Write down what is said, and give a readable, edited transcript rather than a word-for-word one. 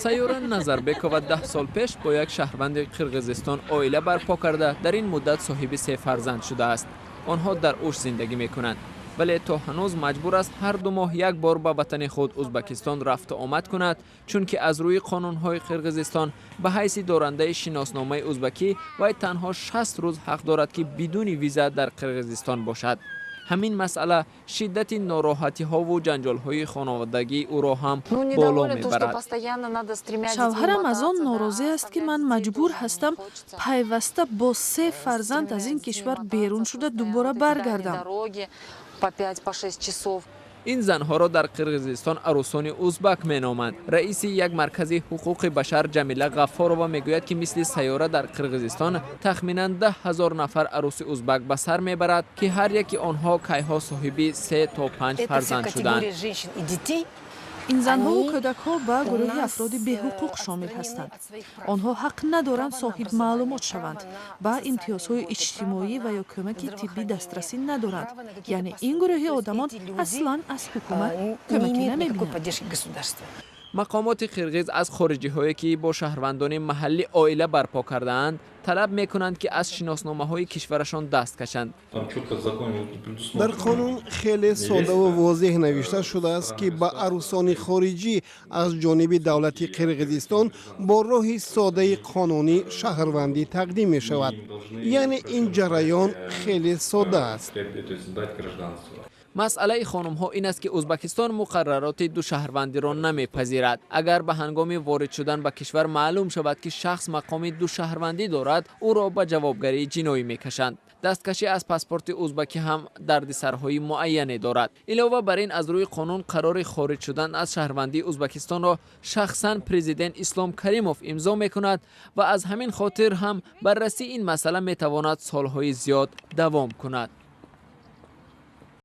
Сайёра Назарбекова 10 сол пеш бо як шаҳрванди Қирғизистон оила барпо карда, дар ин муддат соҳиби се фарзанд шудааст. Онҳо дар Уш зиндагӣ мекунанд, вале то ҳанӯз маҷбур аст ҳар 2 моҳ як бор ба ватани худ Узбакистон рафту омад кунад, чунки аз рӯи қонунҳои Қирғизистон ба ҳайси дорандаи шиносномаи узбакӣ вай танҳо 60 рӯз ҳақ дорад, ки бидуни виза дар Қирғизистон бошад. Ҳамин масъала шиддати нороҳатиҳову ҷанҷолҳои хонаводагии ӯро ҳам боло мебарад. Шавҳарам аз он норозӣ аст, ки ман маҷбур ҳастам пайваста бо се фарзанд аз ин кишвар берун шуда, дубора баргардам. По 5, по 6 часов. Ин занҳоро дар Қирғизистон арӯсони узбак меноманд. Раиси як маркази ҳуқуқи башар Ҷамила Ғаффорова мегӯяд, ки мисли Сайёра дар Қирғизистон тахминан 10 000 нафар арӯси узбак ба сар мебарад, ки ҳар яки онҳо кайҳо соҳиби се то панҷ фарзанд шуданд. Ин занҳову кӯдакҳо ба гурӯҳи афроди беҳуқуқ шомил ҳастанд. Онҳо ҳақ надоранд соҳиб маълумот шаванд, ба имтиёзҳои иҷтимоӣ ва ё кӯмаки тиббӣ дастрасӣ надоранд. Яъне ин гурӯҳи одамон аслан аз ҳукумат кӯмакӣ намебинанд. Мақомоти қирғиз аз хориҷиҳое, ки бо шаҳрвандони маҳаллӣ оила барпо кардаанд, талаб мекунанд, ки аз шиносномаҳои кишварашон даст кашанд. Дар қонун хеле соддаву возеҳ навишта шудааст, ки ба арӯсони хориҷӣ аз ҷониби давлати Қирғизистон бо роҳи содаи қонунӣ шаҳрвандӣ тақдим мешавад. Яъне ин ҷараён хеле содда аст. Масъалаи хонумҳо ин аст, ки Узбакистон муқаррароти душаҳрвандиро намепазирад. Агар ба ҳангоми ворид шудан ба кишвар маълум шавад, ки шахс мақоми душаҳрвандӣ дорад, ӯро ба ҷавобгарии ҷиноӣ мекашанд. Дасткашӣ аз паспорти узбакӣ ҳам дардисарҳои муайяне дорад. Илова бар ин, аз рӯи қонун қарори хориҷ шудан аз шаҳрвандии Узбакистонро шахсан президент Ислом Каримов имзо мекунад ва аз ҳамин хотир ҳам баррасии ин масъала метавонад солҳои зиёд давом кунад.